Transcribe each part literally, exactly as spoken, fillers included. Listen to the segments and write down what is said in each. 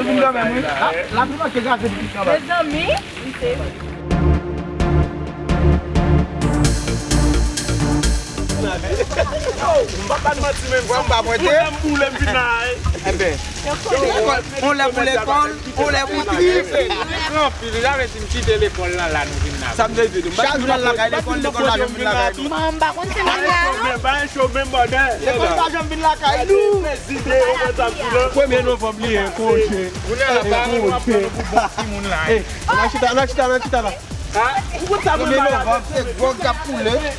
Vin kanmenm, wi. La, la, nou manke gate pou kanmenm. Mezanmi. M pa ba n manti menm, vre, m pa pwente. Pou lè m, pou lè m vin la, wi. Enben. On lè pou lekòl, on lè pou trip. Anpil, wi, sa vle di m kite lekòl lan la, nou vin la. Sa m vle di nou, chak jou n al lakay lekòl, lekòl pa janm vin lakay nou. Manman m pa konn se manman. Ba yon cho, ba yon cho, menm bòdè. Lekòl pa janm vin lakay nou. Premye novanm li ye, konje. Kounye a la, pa nou ap pran nou pou bon timoun la. Ey, ann al chita, ann al chita, ann al chita la. Premye novanm, se gwòg k ap koule. Ey,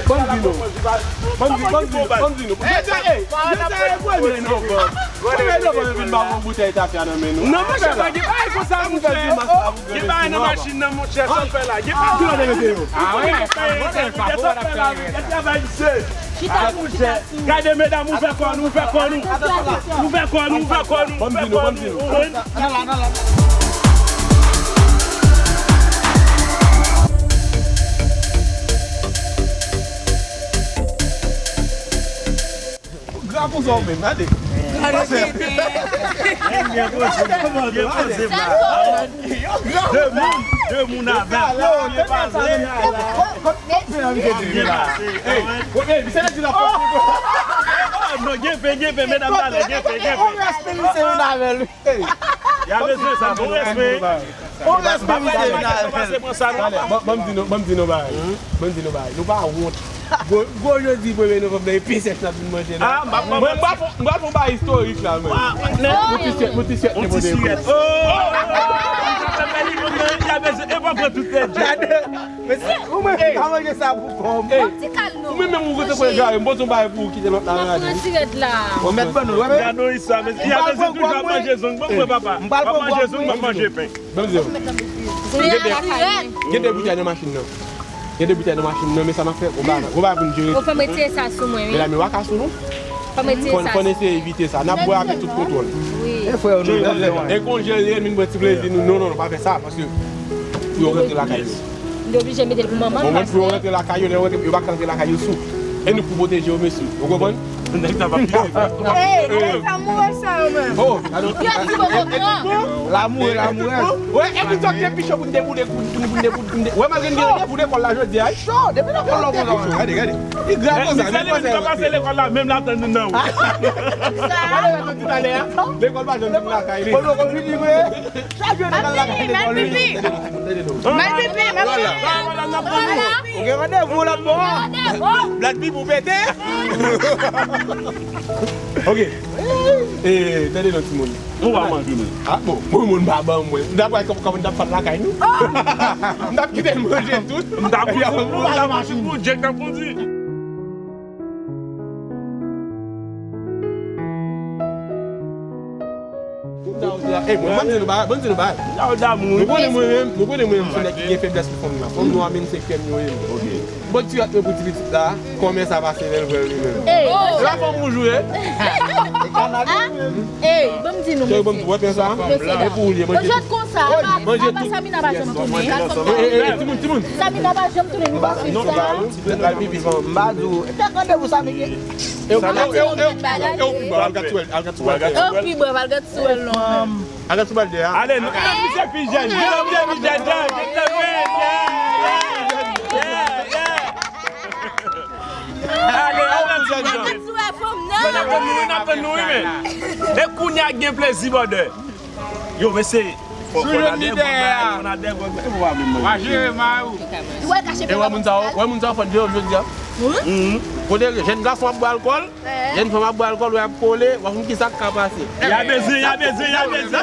ban m di nou. Ban m di, ban m di nou, ban m di nou. Ey, ey, ey, premye novanm. Premye novanm, yo vin ba m yon boutèy tafya nan men nou. Non, monchè, pa gen bagay konsa, monchè. Gen bagay nan machin nan, monchè, sa w fè la. Gen bagay. Ki kote mete yo? Ah, wi, sa w fè la, y ap travay, misye. Chita, chita. Gade medam, ouvè kò nou, ouvè kò nou. Ouvè kò nou, ouvè kò nou, ouvè kò nou. Ou konprann? Gra konsa ou menm, gade. Gade tete. Byen poze, byen poze, byen poze, byen poze. De moun, de moun avè l. Byen pase. Byen pase. Ey, ey, misye te di la. Oh, non, gen pen, gen pen, medam talè, gen pen, gen pen. On respè misye vin avè l. Ey. Y a bezwen sa, bon respè. On respè misye vin avè l. Pase pran sa, non? Talè, ban, ban m di nou, ban m di nou bagay. Ban m di nou bagay. Nou pa wont. Gwo, gwo jodi premye novanm nan, e pen sèch n ap vin manje la. Ah, m ap, mwen, m pral fè, m pral fè yon bagay istorik la, mwen. Yon ti syèt, yon ti syèt te pote pou. Oh! E pa pran tout tèt. Gade, mesye, ou menm ka manje sa pou kò m. Bon, ti kal non. Ou menm, menm ou kote pou egare, m pote yon bagay pou ou kite lòt la. M ap pran ti rèd la. Bon, mèt ban nou, wè, men. Gade yon istwa, mesye. Y a bezwen toujou ap manje zong. Bon, mwen, papa. M pral pran manje zong, m ap manje pen. Ban m di w. Gen de, gen de boutèy nan machin nan. Gen de boutèy nan machin nan, men sa n ap fè, gwo bagay, gwo bagay pou n jere. Ou fè m retire sa sou mwen, wi. Medam, yo pa ka sou nou. Fò n retire sa. Fò n eseye evite sa. N ap bwè avèk tout kontwòl. Wi. E frè yo, nou. E konje l ye, nou pran ti plezi nou. Non, non, non, pa fè sa, paske pou yo rantre lakay yo. M te oblije mete l pou manman m. Bon, pou yo rantre lakay yo, lè yo rantre, yo pa ka rantre lakay yo sou. E nou pou pwoteje yo, mesye. Ou konprann? Nèg sa pa piti. Ey, nèg sa mouri sa yo menm. Oh, alo. Yo di bon, bon, bon. La mouri, la mouri. Wè, e pou sa k te pi cho pou n te boule, pou n, pou n te boule, pou n te. Wè, malgre n gen randevou lekòl la jodi a, wi. Cho, depi lekòl la, konsa. Gade, gade. Li grav konsa, li panse. Lekòl la menm la tann nou nan wout. Gade, gade, tout talè a. Lekòl pa janm vin lakay li. Kote w konn vini, vre? Chak jou nou al lakay lekòl, wi. Mal pipi, mal pipi, mal pipi. Ou gen randevou lòt bò. Randevou. Black Bib ou pete. Ok. Eh, tande non, timoun. Ou pa manje, men. Ah, bon, bon, moun pa ban mwen. M t ap wè kòman, kòman n t ap fè l lakay nou. M t ap kite l manje tout. M t ap manje pou Jack t ap kondi. Ey, mwen, mwen di nou bagay, mwen di nou bagay. Nou konnen mwen menm, nou konnen mwen menm, se nèg ki gen feblès pou fanm nan. Fanm nwa menm se kè m yo ye. Bon, ti gate mwen pou ti pitit la, kòman sa pase lè l vwè l li menm. Ey. Se pa fanm wouj ou ye? Ey, ban m di nou, mesye. Mesye, dam. E pou ou li ye, manje tout. Manje tout. Samina pa janm tounen. Ey, ey, ey, timoun, timoun. Samina pa janm tounen, nou pa swiv sa. Al pipi, fanm. M pa di w. Fè randevou sa, mesye. E w, e w, e w, e w pi bò, al gad sou wè l, al gad sou wè l. E w pi bò, al gad sou wè l, non. Al gad sou wè l de a. Ale, nou, nou, misye pi jèn, nou, misye pi jèn, jèn, jèn, jèn, jèn. Ale, al gad sou wè l. Al gad sou wè fanm nan. N ap tann nou, n ap tann nou, wi, men. E kounye a gen plezi, bòdè. Yo, mesye, fò, fò n al dègòg, fò n al dègòg, fò n al dègòg. Wa jere mari w. E wè moun sa yo, wè moun sa yo fò n jere yo jodi a. Kote jèn gason ap bwè alkòl, jèn fanm ap bwè alkòl, wè ap kole, w ap konn kisa k ka pase. Y a bezwen, y a bezwen, y a bezwen.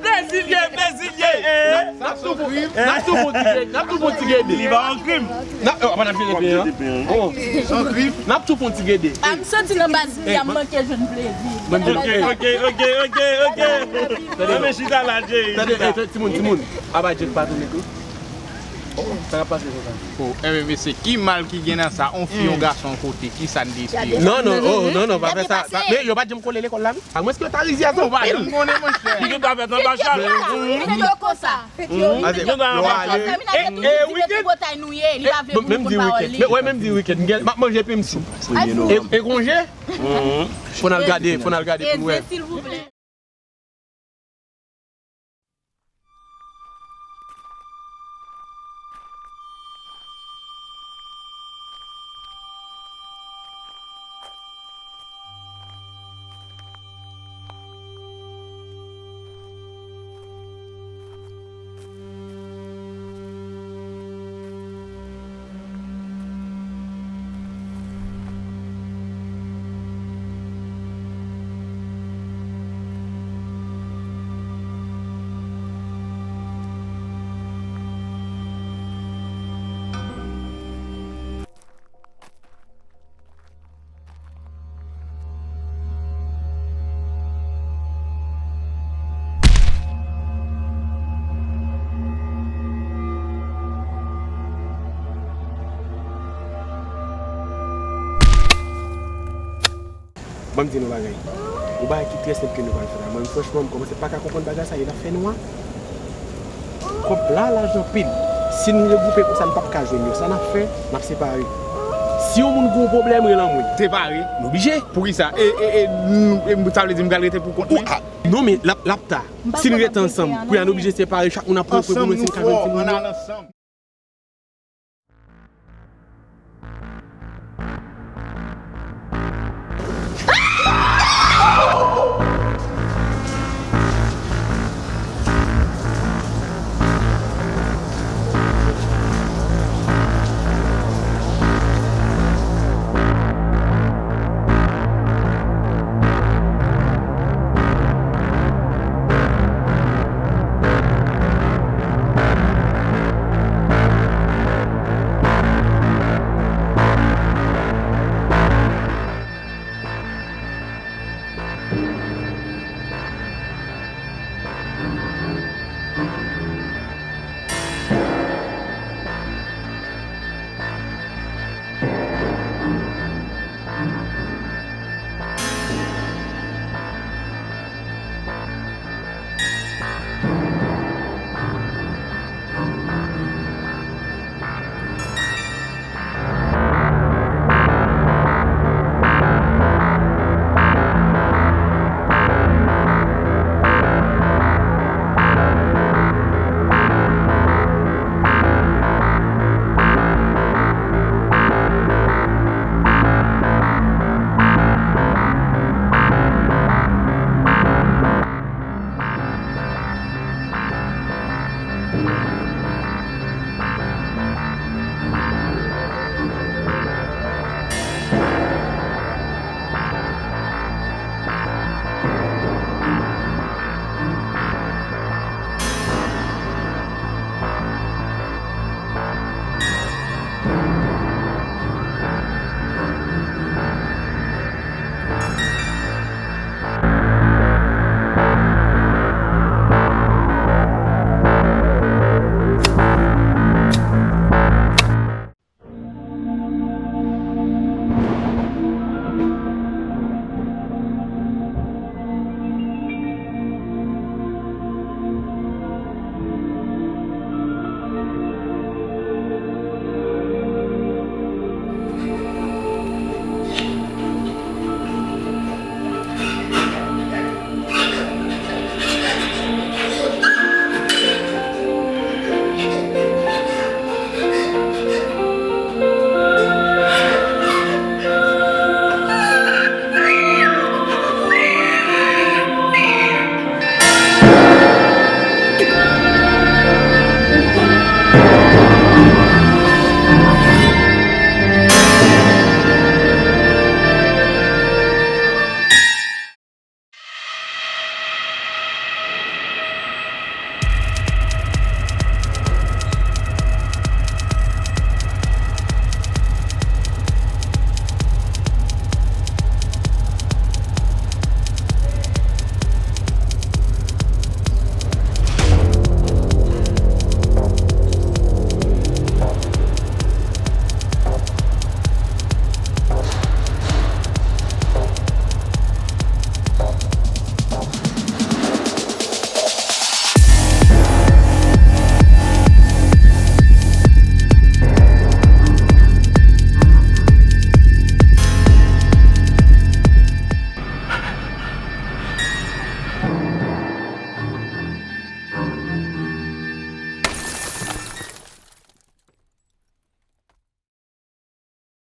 Plezi, plezi, plezi, ye, ye. N ap tou fon, n ap tou fon ti gede, n ap tou fon ti gede. Li pa yon krim. N ap, oh, n ap jere pen an. Oh. N ap tou fon ti gede. A, m santi nan baz li a, m manke jwenn plezi. Ok, ok, ok, ok, ok. Tande, tande, timoun, timoun. Aba Jack pa tounen tou. Sa k ap pase konsa? Oh, enben, mesye, ki mal ki gen nan sa? On fi, on gason kote, ki sa n te espere? Non, non, oh, non, non, pa fè sa. Men yo pa t janm kole lekòl la, wi. Amwens ke yo ta rizyèz anpil. Ou pa janm konnen, monchè. Li gen dwa fèt anba chal. Fèt yo konsa. Fèt yo. Li gen dwa anba chal. Samina te toujou di nou se bòtay nou ye. Li pa vle pou nou konn pawòl li. Men, wè, menm di wikenn. M ap manje pen m si. E, e konje? Fò n al gade, fò n al gade pou n wè. Silvouplè. Ban m di nou bagay. Yon bagay ki trè senp ke nou pral fè la. Mwen, franchman, m kòmanse pa ka konprann bagay sa, e l ap fè nou a. Kòb la laj anpil. Si n regwoupe konsa, n p ap ka jwenn yo. Sa n ap fè, n ap separe. Si yon moun gen yon pwoblèm, rele anmwe. Separe? Nou oblije. Poukisa? E, e, e, nou- e, sa vle di m pral rete pou kont mwen? Non, men l ap, l ap ta. Si n rete ansanm, kounye a n oblije separe, chak moun ap pran pwen pou nou, si n ka jwenn timoun yo.